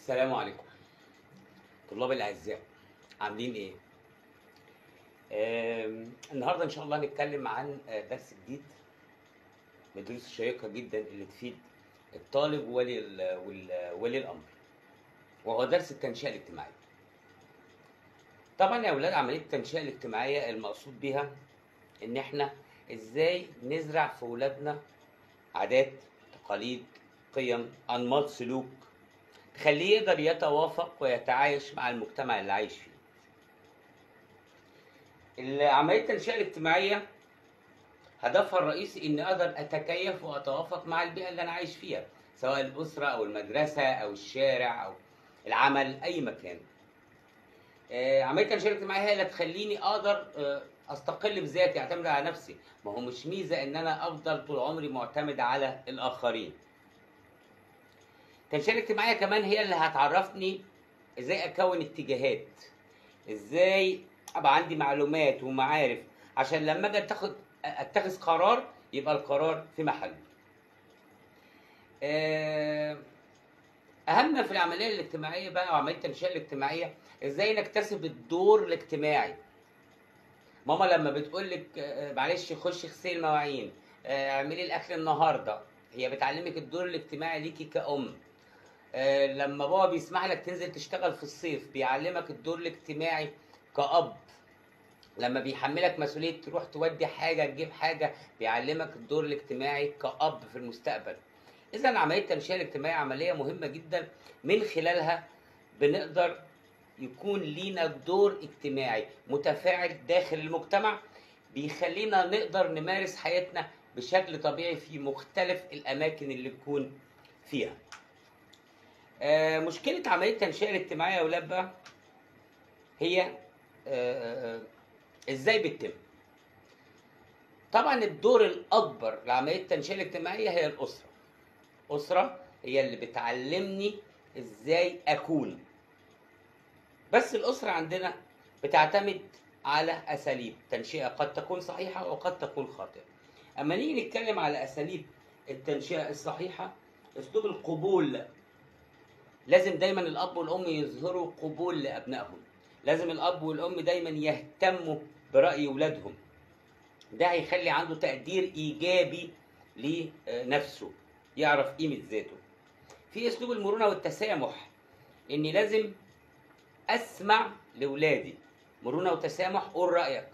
السلام عليكم طلاب الأعزاء، عاملين إيه؟ النهاردة إن شاء الله هنتكلم عن درس جديد من الدروس الشيقة جدا اللي تفيد الطالب ولي الأمر، وهو درس التنشئة الاجتماعية. طبعا يا أولاد، عملية التنشئة الاجتماعية المقصود بها إن إحنا إزاي نزرع في ولادنا عادات، تقاليد، قيم، أنماط سلوك تخليه يقدر يتوافق ويتعايش مع المجتمع اللي عايش فيه. عملية التنشئة الاجتماعية هدفها الرئيسي إني أقدر أتكيف وأتوافق مع البيئة اللي أنا عايش فيها، سواء الأسرة أو المدرسة أو الشارع أو العمل، أي مكان. عملية التنشئة الاجتماعية هي اللي تخليني أقدر أستقل بذاتي، أعتمد على نفسي. ما هو مش ميزة إن أنا أفضل طول عمري معتمد على الآخرين. التنشئة الاجتماعية كمان هي اللي هتعرفني ازاي اكون اتجاهات، ازاي ابقى عندي معلومات ومعارف، عشان لما اجي اتخذ قرار يبقى القرار في محله. اهم في العملية الاجتماعية بقى وعملية التنشئة الاجتماعية ازاي نكتسب الدور الاجتماعي. ماما لما بتقولك معلش خشي اغسلي المواعين، اعملي الاكل النهارده، هي بتعلمك الدور الاجتماعي ليكي كأم. لما بابا بيسمح لك تنزل تشتغل في الصيف بيعلمك الدور الاجتماعي كأب. لما بيحملك مسؤولية تروح تودي حاجة تجيب حاجة بيعلمك الدور الاجتماعي كأب في المستقبل. إذا عملية التنشئة الاجتماعية عملية مهمة جدا، من خلالها بنقدر يكون لينا دور اجتماعي متفاعل داخل المجتمع، بيخلينا نقدر نمارس حياتنا بشكل طبيعي في مختلف الأماكن اللي نكون فيها. مشكلة عملية التنشئة الاجتماعية يا أولاد بقى هي إزاي بتتم؟ طبعا الدور الأكبر لعملية التنشئة الاجتماعية هي الأسرة. الأسرة هي اللي بتعلمني إزاي أكون. بس الأسرة عندنا بتعتمد على أساليب تنشئة قد تكون صحيحة وقد تكون خاطئة. أما نيجي نتكلم على أساليب التنشئة الصحيحة، أسلوب القبول. لازم دايما الأب والأم يظهروا قبول لأبنائهم، لازم الأب والأم دايما يهتموا برأي أولادهم. ده هيخلي عنده تقدير إيجابي لنفسه، يعرف قيمة ذاته. في أسلوب المرونة والتسامح، إني لازم أسمع لأولادي. مرونة وتسامح، قول رأيك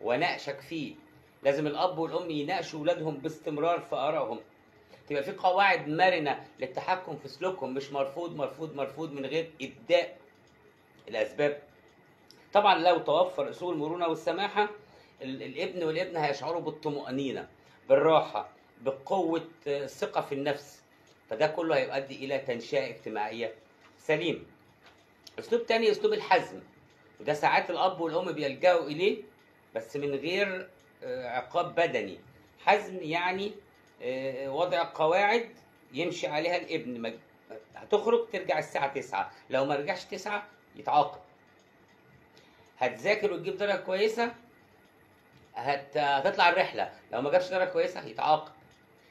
وناقشك فيه. لازم الأب والأم يناقشوا أولادهم باستمرار في آرائهم. تبقى في قواعد مرنة للتحكم في سلوكهم، مش مرفوض مرفوض مرفوض من غير إبداء الأسباب. طبعا لو توفر أسلوب المرونة والسماحة، الابن والابنة هيشعروا بالطمأنينة، بالراحة، بقوة الثقة في النفس، فده كله هيؤدي إلى تنشئة اجتماعية سليمة. أسلوب تاني أسلوب الحزم، وده ساعات الأب والأم بيلجأوا إليه بس من غير عقاب بدني. حزم يعني وضع قواعد يمشي عليها الابن، هتخرج ترجع الساعة 9، لو ما رجعش 9 يتعاقب. هتذاكر وتجيب درجة كويسة هتطلع الرحلة، لو ما جابش درجة كويسة هيتعاقب.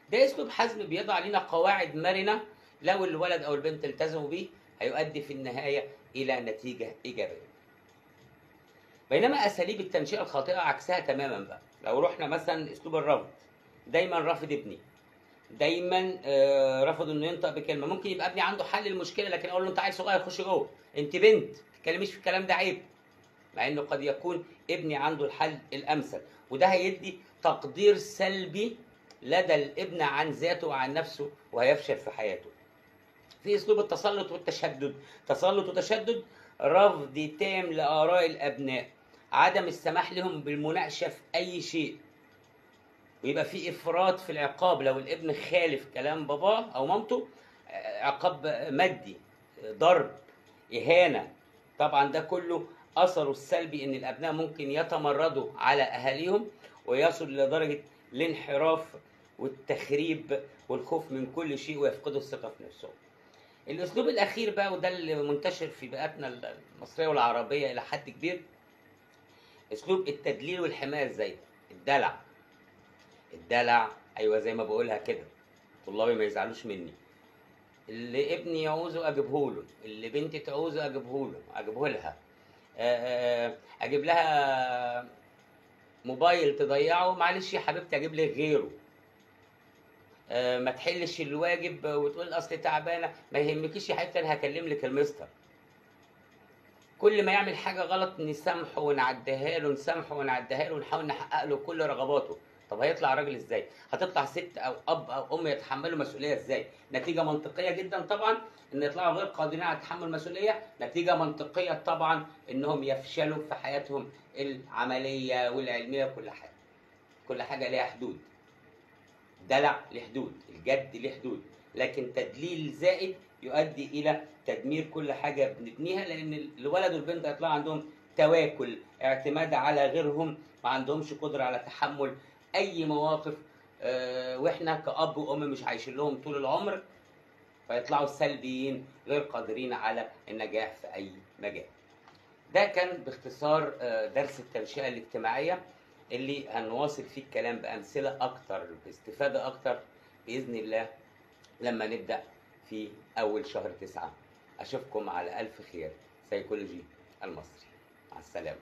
ده اسلوب حزم بيضع لنا قواعد مرنة، لو الولد او البنت التزموا بيه هيؤدي في النهاية الى نتيجة ايجابية. بينما اساليب التنشئة الخاطئة عكسها تماما بقى. لو رحنا مثلا اسلوب الرفض، دايما رافض ابني، دايما رفض انه ينطق بكلمه. ممكن يبقى ابني عنده حل المشكلة، لكن اقول له انت عيل صغير خش جوه، انت بنت ما تتكلميش في الكلام ده عيب، مع انه قد يكون ابني عنده الحل الامثل. وده هيدي تقدير سلبي لدى الابن عن ذاته وعن نفسه، وهيفشل في حياته. في اسلوب التسلط والتشدد، تسلط وتشدد، رفض تام لاراء الابناء، عدم السماح لهم بالمناقشة في اي شيء، ويبقى في افراط في العقاب لو الابن خالف كلام باباه او مامته، عقاب مادي، ضرب، اهانه. طبعا ده كله اثره السلبي ان الابناء ممكن يتمردوا على اهاليهم ويصل لدرجة الانحراف والتخريب والخوف من كل شيء، ويفقدوا الثقة في نفسهم. الاسلوب الاخير بقى، وده اللي منتشر في بيئتنا المصرية والعربية الى حد كبير، اسلوب التدليل والحماية الزايدة، الدلع. الدلع، ايوه زي ما بقولها كده، طلابي ما يزعلوش مني. اللي ابني يعوزه اجيبه له، اللي بنتي تعوزه اجيبه له، اجيبه لها، اجيب لها موبايل تضيعه، معلش يا حبيبتي اجيب لك غيره. ما تحلش الواجب وتقول اصل تعبانة، ما يهمكيش يا حبيبتي انا هكلم لك المستر. كل ما يعمل حاجة غلط نسامحه ونعديها له، نسامحه ونعديها له، ونحاول نحقق له كل رغباته. طب هيطلع راجل ازاي؟ هتطلع ست او اب او ام يتحملوا مسؤولية ازاي؟ نتيجة منطقية جدا طبعا ان يطلعوا غير قادرين على تحمل المسؤولية، نتيجة منطقية طبعا انهم يفشلوا في حياتهم العملية والعلمية وكل حاجة. كل حاجة ليها حدود. دلع ليه حدود، الجد ليه حدود، لكن تدليل زائد يؤدي الى تدمير كل حاجة بنبنيها، لان الولد والبنت هيطلعوا عندهم تواكل، اعتماد على غيرهم، ما عندهمش قدره على تحمل اي مواقف، واحنا كأب وام مش عايشين لهم طول العمر، فيطلعوا سلبيين غير قادرين على النجاح في اي مجال. ده كان باختصار درس التنشئه الاجتماعية اللي هنواصل فيه الكلام بامثلة اكتر، باستفاده اكتر باذن الله لما نبدا في اول شهر 9. اشوفكم على الف خير. سيكولوجي المصري، مع السلامة.